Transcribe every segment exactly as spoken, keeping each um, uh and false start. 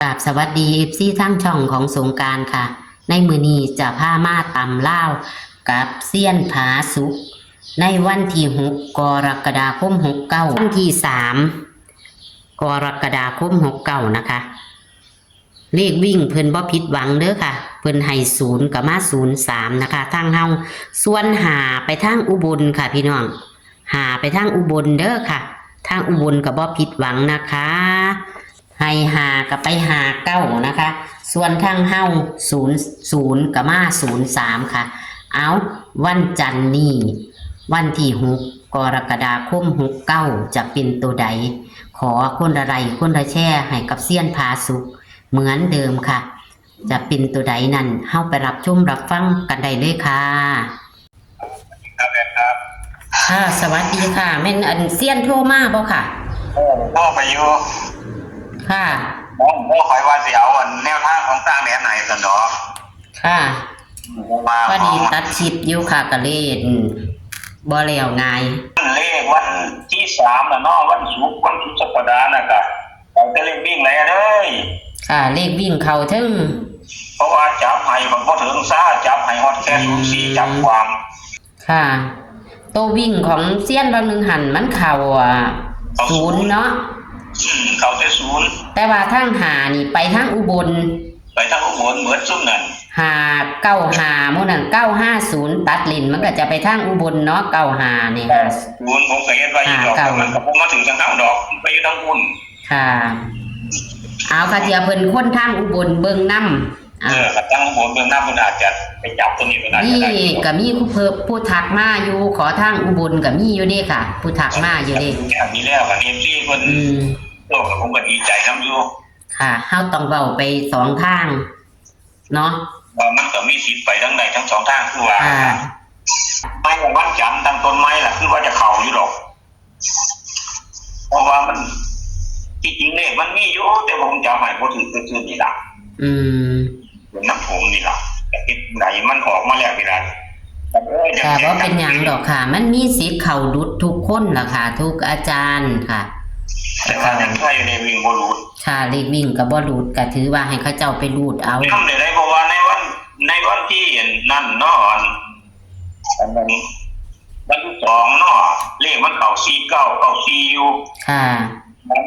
กราบสวัสดี เอฟซี ทางช่องของสงกรานต์ค่ะ ในมื้อนี้จะพามาตำลาวกับเซียนผาสุก ในวันที่ หก กรกฎาคม หกเก้า วันที่ สาม กรกฎาคม หกเก้า นะคะ เลขวิ่งเพิ่นบ่ผิดหวังเด้อค่ะ เพิ่นให้ศูนย์ก็มา ศูนย์สาม นะคะ ทางเฮา ส่วนห้าไปทางอุบลค่ะพี่น้อง ห้าไปทางอุบลเด้อค่ะ ทางอุบลก็บ่ผิดหวังนะคะ ให้ห้าก็ไปห้าเก้านะคะ ส่วนทางเฮา ศูนย์ศูนย์ก็มา ศูนย์สาม ค่ะ เอา วันจันทร์นี้ วันที่ หก กรกฎาคม หกเก้า จะเป็นตัวใด ขอคนละไลค์คนละแชร์ให้กับเซียนผาสุกเหมือนเดิมค่ะ จะเป็นตัวใดนั้น เฮาไปรับชมรับฟังกันได้เลยค่ะ ครับแอดครับ ค่ะ สวัสดีค่ะ แม่นอันเซียนโทรมาบ่ค่ะ เออโทรไปอยู่ ค่ะ น้องโทรไปว่าสิเอาอันแนวทางของต่างแดนไหนซั่นดอก ค่ะ เพราะว่า พอดีตัดคลิปอยู่ค่ะ ก็เลยบ่แล้วง่าย เลขวันที่ สาม น่ะเนาะ วันศุกร์ วันสุดสัปดาห์น่ะก็เอาแต่เลขวิ่งเลยเด้ย ค่ะ เลขวิ่งเข้าเทิง เพราะว่าจับให้มันบ่ถึงซา จับให้ฮอดแค่ อืม ศูนย์สี่ จับความ ค่ะ ตัววิ่งของเซียนบางหนึ่งหันมันเข้า อ่ะ เข้า ศูนย์เนาะ อืม เข้าแต่ศูนย์ แต่ว่าทางห้านี่ไปทางอุบล ไปทางอุบลเหมือนซุมนั่น ห้าเก้าห้า หมู่นั่น เก้าห้าศูนย์ ตัดเล่นมันก็จะไปทางอุบลเนาะ เก้าห้านี่ ห้าศูนย์ ผมก็เฮ็ดไว้อยู่ดอก ห้าเก้า แต่มันก็บ่มาถึงทางเฮาดอก ไปอยู่ทางอุบล ค่ะ เอาค่ะ เดี๋ยวเพิ่นคนทางอุบลเบิ่งนำ เออ อ่ะ กับทางอุบลเบิ่งนำ เพิ่นอาจจะไปจับตัวนี้ เพิ่นอาจจะได้ นี่ก็มีผู้เพิ่ม ผู้ทักมาอยู่ ขอทางอุบลก็มีอยู่เด้ค่ะ ผู้ทักมาอยู่เด้ มีแล้ว มีแล้ว กับ เอฟซี เพิ่น อืม โลกผมก็ดีใจนำอยู่ ค่ะ เฮาต้องเว้าไปสองทางเนาะ ว่ามันก็มีสิทธิ์ไปทั้งใดทั้งสองทาง คือว่า อ่า ไม่วันจันทร์ตั้งต้นไม้ล่ะ คือว่าจะเข้าอยู่ดอก เพราะว่ามัน ที่จริงเลขมันมีอยู่ แต่ผมจำให้บ่ถือคือนี่ล่ะ อืม เป็นน้ำผมนี่ล่ะ แต่ที่ไหนมันออกมาแล้วนี่ล่ะ เอ้ย ค่ะ บ่เป็นหยังดอกค่ะ มันมีสิทธิ์เข้าหลุดทุกคนล่ะค่ะ ทุกอาจารย์ค่ะ แต่ว่ายังใช่ในวิ่งบ่หลุด ค่ะ เลขวิ่งก็บ่หลุด ก็ถือว่าให้เขาเจ้าไปรูดเอา นำได้ เพราะว่าในวัน ในวันที่นั่นเนาะ อัน อันนั้น วันที่ สอง เนาะ เลขมันเข้า สี่เก้า เก้าสี่ อยู่ ค่ะ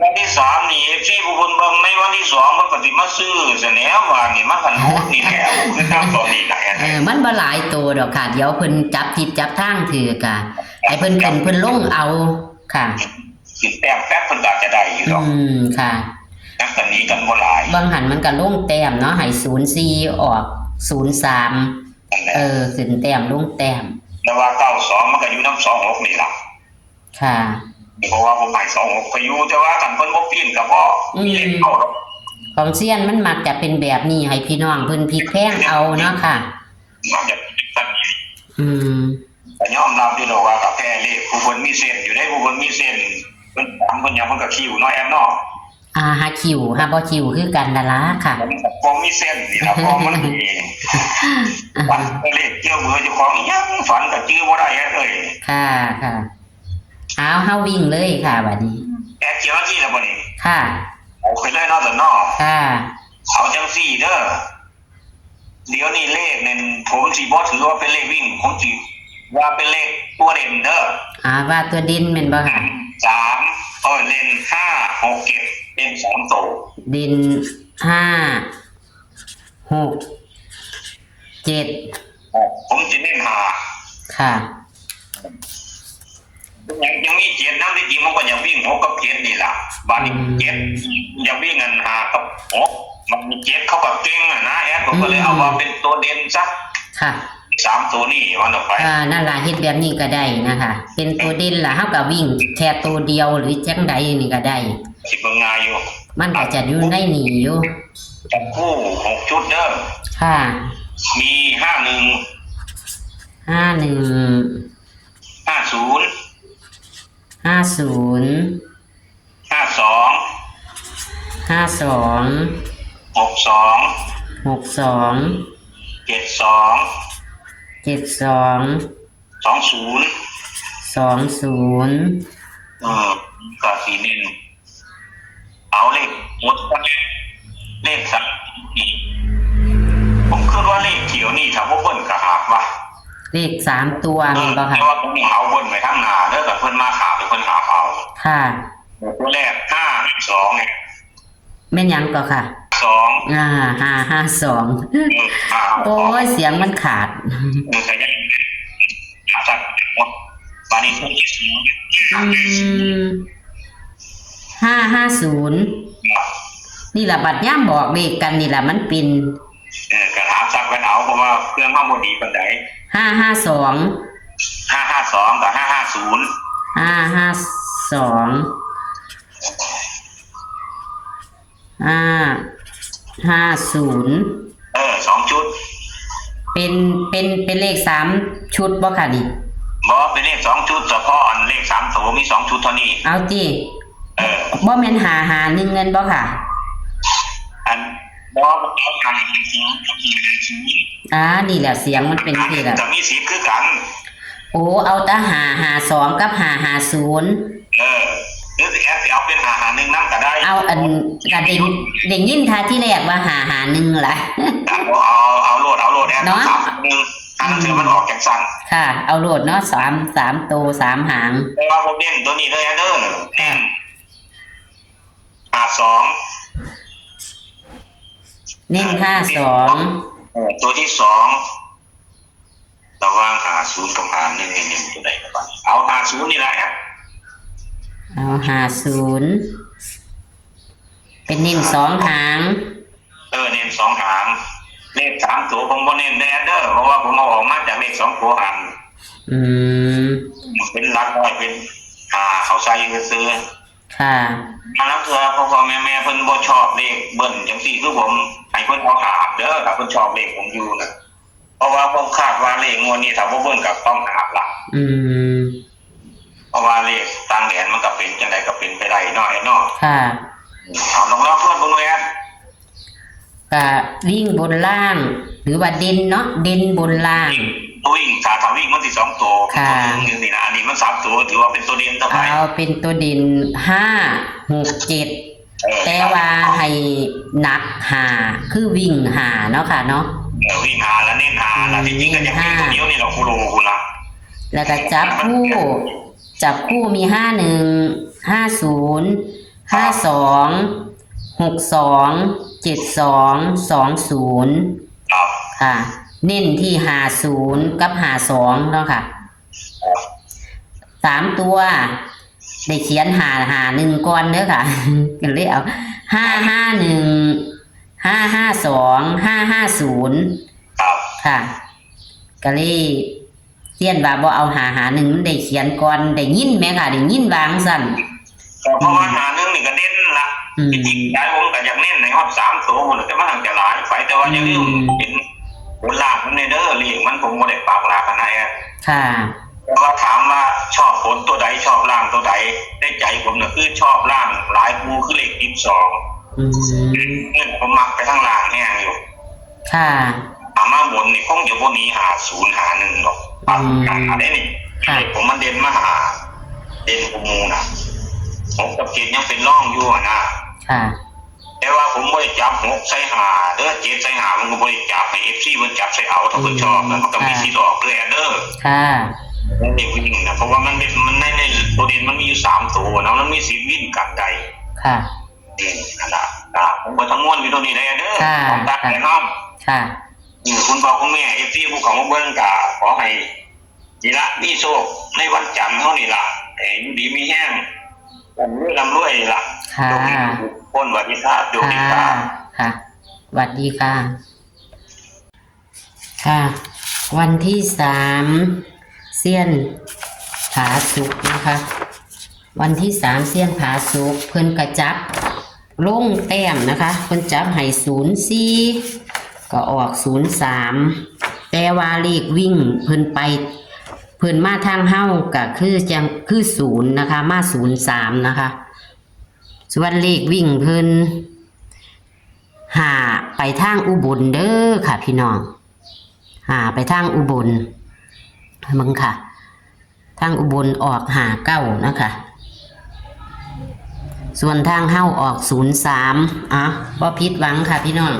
วันที่ สาม นี่ เอฟซี ผู้เพิ่นเบิ่งในวันที่ สอง มันก็สิมาซื้อซะแล้ว ว่านี่มันคันหลุดนี่แหละ คือตามตอนนี้ก็แอด เออ มันบ่หลายตัวดอกค่ะ เดี๋ยวเพิ่นจับทิศจับทางถือกะ ให้เพิ่นขึ้นเพิ่นลงเอาค่ะ ขึ้นแต้มแป๊บเพิ่นก็อาจจะได้อยู่ดอก อืม ค่ะ นักกันนี้กันบ่หลาย บางหันมันก็ลงแต้มเนาะ ให้ ศูนย์สี่ ออก ศูนย์สาม นั่นแหละ เออ ขึ้นแต้มลงแต้ม แต่ว่า เก้าสอง มันก็อยู่นำ สองหก นี่ล่ะ ค่ะ เพราะว่าผมให้ สองหก ไปอยู่ แต่ว่าคันเพิ่นบ่ปีนก็บ่ อืม มีเลขเข้าดอก ของเซียนมันมักจะเป็นแบบนี้ ให้พี่น้องเพิ่นพลิกแพลงเอาเนาะค่ะ มักจะเป็นแบบนี้ อืม ก็ยอมรับอยู่ดอกว่าก็แพ้เลข ผู้เพิ่นมีเส้นอยู่เด้ ผู้เพิ่นมีเส้น เพิ่นถามเพิ่นหยังเพิ่นก็คิวเนาะ แอดเนาะ อ่า หาคิว หาบ่คิวคือกันนั่นล่ะค่ะ มันก็บ่มีเส้นนี่ล่ะ เพราะมันมี ฝันเลขเกี่ยวเบอร์เจ้าของอีหยัง ฝันก็จื่อบ่ได้แอดเอ้ย ค่ะ ค่ะ เอา เฮาวิ่งเลยค่ะ บัดนี้ แอดเขียนวันที่แล้วบ่นี่ ค่ะ เอาไปเลยเนาะ ซั่นเนาะ ค่ะ เอาจังซี่เด้อ เดี๋ยวนี้เลขเนี่ยผมสิบ่ถือว่าเป็นเลขวิ่ง ผมสิว่าเป็นเลขตัวเด่นเด้อ อ่า ว่าตัวเด่นแม่นบ่ค่ะ สาม เออ เด่น ห้า หก เจ็ด เด่นสามตัว เด่น ห้า หก เจ็ด ผมสิเน้น ห้า ค่ะ ยัง ยังมี เจ็ด นำ ที่จริงมันก็อยากวิ่ง หก กับ เจ็ด นี่ล่ะ บาดนี้ อืม เจ็ด อยากวิ่งอัน ห้า กับ หก มันมี เจ็ด เข้ากับเก่งอะนะ แอด ผมก็เลย อืม เอามาเป็นตัวเด่นซะ ค่ะ สามตัวนี่ว่าต่อไป อ่า นั่นล่ะ เฮ็ดแบบนี้ก็ได้นะคะ เป็นตัวเด่นล่ะ เฮาก็วิ่งแค่ตัวเดียวหรือจั่งใดนี่ก็ได้ สิเบิ่งง่ายอยู่ มันก็จะอยู่ในนี่อยู่ จับคู่ หก ชุดเด้อ ค่ะ มี ห้าหนึ่ง ห้าหนึ่ง ห้าศูนย์ ห้าศูนย์ ห้าสอง ห้าสอง หกสอง หกสอง เจ็ดสอง เจ็ดสอง สองศูนย์ สองศูนย์ เออ ก็สิเน้น เอาเลขหมด เล เลขสามตัวแม่นบ่คะ แต่ว่าผมเอาบนไปข้างหน้าเด้อ แต่เพิ่นมาขาไปเพิ่นหาเอา ค่ะ ตัวแรก ห้าสอง เนี่ย แม่นหยังก็ค่ะ สอง อ่า ห้าห้าสอง เออ ห้าห้าสอง โอ้ย เสียงมันขาด เออ แต่ยัง ครับ บาดนี้ อืม ห้าห้าศูนย์ ครับ นี่ล่ะ บัดยามบอกเลขกันนี่ล่ะ มันเป็น เออ ก็ถามซ้ำกันเอา เพราะว่าเครื่องเฮาบ่ดีปานใด ห้าห้าสอง ห้าห้าสอง กับ ห้าห้าศูนย์ ห้าห้าสอง ห้าห้าศูนย์ เออ สองชุด เป็น เป็น เป็นเลขสามชุดบ่คะนี่ บ่ เป็นเลขสองชุด เฉพาะอันเลขสามตัวมีสองชุดเท่านี้ เอาติ เออ บ่แม่นห้าห้าหนึ่งแม่นบ่คะ อัน บ่ เอาห้าห้าศูนย์ อ่า นี่แหละ เสียงมันเป็นจั่งซี้ล่ะ จะมีสิทธิ์คือกัน โอ้ เอาแต่ห้าห้าสอง กับ ห้าห้าศูนย์ เออ หรือสิแอดสิเอาเป็น ห้าห้าหนึ่ง นำก็ได้ เอาอัน ก็ได้ ได้ยินท่าที่แรกว่า ห้าห้าหนึ่ง ล่ะ เอา เอา เอาโลด เอาโลด แอด เนาะ สามหนึ่ง หาเทื่อมันออกจั่งซั่น ค่ะ เอาโลดเนาะ สาม สามโต สามหาง แต่ว่าผมเน้นตัวนี้เด้อ แอดเด้อ เน้น ห้าสอง เน้น ห้าสอง เออ ตัวที่สอง ระหว่าง ห้าศูนย์ กับ ห้าหนึ่ง นี่เน้นตัวใดครับ เอา ห้าศูนย์ นี่แหละ เอา ห้าศูนย์ เป็นเน้นสองหาง เออ เน้นสองหาง เลขสามตัวผมบ่เน้นแน่เด้อ เพราะว่าผมเอาออกมาจากเลขสองตัวหัน อืม เป็นหลักร้อย เป็นห้า เขาใส่ซื้อ ค่ะ บางเทื่อพ่อๆแม่ๆเพิ่นบ่ชอบเลขเบิ้ลจั่งซี้ คือผมให้เพิ่นเอาห้าเด้อ ถ้าเพิ่นชอบเลขผมอยู่น่ะ เพราะว่าผมคาดว่าเลขงวดนี้ถ้าบ่เบิ้ลก็ต้องห้าล่ะ อืม เพราะว่าเลขต่างแดนมันก็เป็นจั่งใดก็เป็นไปได้เนาะ แอดเนาะ ค่ะ เอาลองลองทวนเบิ่งดู แอด ก็วิ่งบนล่าง หรือว่าเด่นเนาะ เด่นบนล่าง วิ่ง ถ้า ถ้าวิ่งมันสิสองตัว ค่ะ ตัวหนึ่งจั่งซี้นะ อันนี้มันสามตัว ถือว่าเป็นตัวเด่นต่อไป เอาเป็นตัวเด่น ห้าหกเจ็ด เออ แต่ว่าให้หนักห้า คือวิ่งห้าเนาะค่ะเนาะ เออ วิ่งห้า แล้วเน้นห้า แล้วที่จริงก็อยากเน้นตัวเดียวนี่แหละ คูโลคูละ แล้วก็จับคู่ จับคู่มี ห้าหนึ่ง ห้าศูนย์ ห้าสอง หกสอง เจ็ดสอง สองศูนย์ ครับ ค่ะ เน้นที่ ห้าศูนย์ กับ ห้าสอง เนาะค่ะ ครับ สามตัว ได้เขียน ห้าห้าหนึ่ง ก่อนเด้อค่ะ ก็เลยเอา ห้าห้าหนึ่ง ห้าห้าสอง ห้าห้าศูนย์ ครับ ค่ะ ก็เลยเซียนว่าบ่เอา ห้าห้าหนึ่ง มันได้เขียนก่อน ได้ยินแหมค่ะ ได้ยินว่าจั่งซั่น ก็เพราะว่า อืม ห้าหนึ่ง นี่ก็เด่นละ อืม ที่จริงใจผมก็อยากเน้นให้ฮอดสามตัวพุ่นน่ะ แต่มันอาจจะหลายไป แต่ว่าอย่าลืม อืม เป็นบนล่างมันแน่เด้อ เลขมันผมบ่ได้ปากหลาขนาดนั้น ค่ะ แต่ว่าถามว่าชอบบนตัวใด ชอบล่างตัวใด ในใจผมน่ะคือชอบล่างหลายคู่ คือเลขสิบสอง อืม เงินผมมักไปทางล่างแฮงอยู่ ค่ะ ถามมาบนนี่คงจะบ่หนี ห้าศูนย์ ห้าหนึ่ง ดอก อืม อันนี้นี่ ค่ะ เลขผมมันเด่นมาห้า เด่นกว่าหมู่น่ะ หกกับเจ็ดยังเป็นรองอยู่หั่นนะ ค่ะ แต่ว่าผมบ่ได้จับ หก ใส่ ห้า เด้อ เจ็ด ใส่ ห้า มันก็บ่ได้จับ ให้ เอฟซี เพิ่นจับใส่เอา ถ้าเพิ่นชอบนะ อืม มันก็มี ค่ะ สิทธิ์ออกเด้อ เด้อ ค่ะ มันเรียกวิ่งนะ เพราะว่ามันเป็น มันใน ในตัวเด่นมันมีอยู่สามตัวนะ มันมีสิทธิ์วิ่งกันได้ ค่ะ นี่นั่นล่ะ อ่า ผมก็ทั้งมวลอยู่ตรงนี้แหละเด้อ ค่ะ ของตัดแน่นอน ค่ะ อืม คุณพ่อคุณแม่ เอฟซี ผู้เขามาเบิ่งก็ขอให้ นี่ละ มีโชคในวันจันทร์เฮานี่ละ ให้อยู่ดีมีแฮง ร่ำรวย ร่ำรวยนี่ละ ค่ะ โชคดีทุกคน สวัสดีครับ โชคดีครับ ค่ะ ค่ะ สวัสดีค่ะ ค่ะ วันที่สาม เซียนผาสุกนะคะ วันที่สาม เซียนผาสุก เพิ่นกะจับลงแต้มนะคะ เพิ่นจับให้ ศูนย์สี่ ก็ออก ศูนย์สาม แต่ว่าเลขวิ่งเพิ่นไป เพิ่นมาทางเฮาก็คือจั่ง คือ ศูนย์ นะคะ มา ศูนย์สาม นะคะ ส่วนเลขวิ่งเพิ่น ห้า ไปทางอุบลเด้อค่ะพี่น้อง ห้า ไปทางอุบล เบิ่งค่ะ ทางอุบลออก ห้าเก้า นะคะ ส่วนทางเฮาออก ศูนย์สาม อ่ะ บ่ผิดหวังค่ะพี่น้อง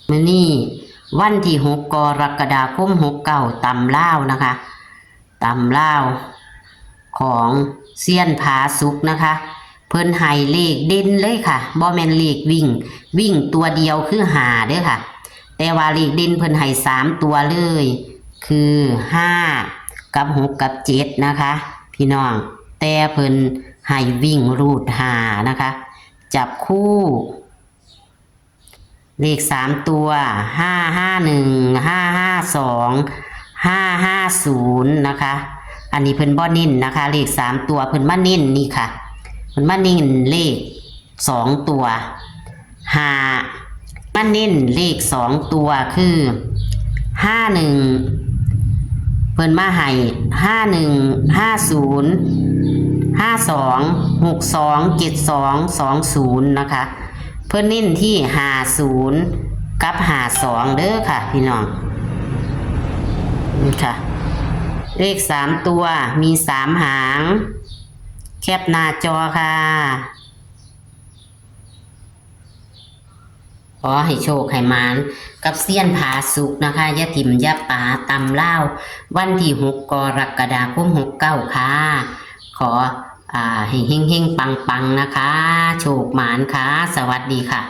มื้อนี้ วันที่หกกรกฎาคมหกเก้า ตำลาวนะคะ ตำลาวของเซียนผาสุกนะคะ เพิ่นให้เลขเด่นเลยค่ะ บ่แม่นเลขวิ่ง วิ่งตัวเดียวคือห้าเด้อค่ะ แต่ว่าเลขเด่นเพิ่นให้สามตัวเลย คือห้ากับหกกับเจ็ดนะคะ พี่น้อง แต่เพิ่นให้วิ่งรูดห้านะคะ จับคู่ เลขสามตัว ห้าห้าหนึ่ง ห้าห้าสอง ห้าห้าศูนย์ นะคะ อันนี้เพิ่นบ่เน้นนะคะ เลขสามตัวเพิ่นมาเน้นนี่ค่ะ เพิ่นมาเน้นเลขสองตัว ห้า มาเน้นเลขสองตัวคือ ห้าหนึ่ง เพิ่นมาให้ ห้าหนึ่ง ห้าศูนย์ ห้าสอง หกสอง เจ็ดสอง สองศูนย์ นะคะ เพิ่นเน้นที่ ห้าศูนย์ กับ ห้าสอง เด้อค่ะ พี่น้อง นี่ค่ะ เลขสามตัวมีสามหาง แคปหน้าจอค่ะ ขอให้โชคให้หมานกับเซียนผาสุกนะคะ อย่าถิ่มอย่าป๋า ตำลาว วันที่หกกรกฎาคมหกเก้า ค่ะ ขอ อ่า ให้เฮงๆ ปังๆ นะคะ โชคหมานค่ะ สวัสดีค่ะ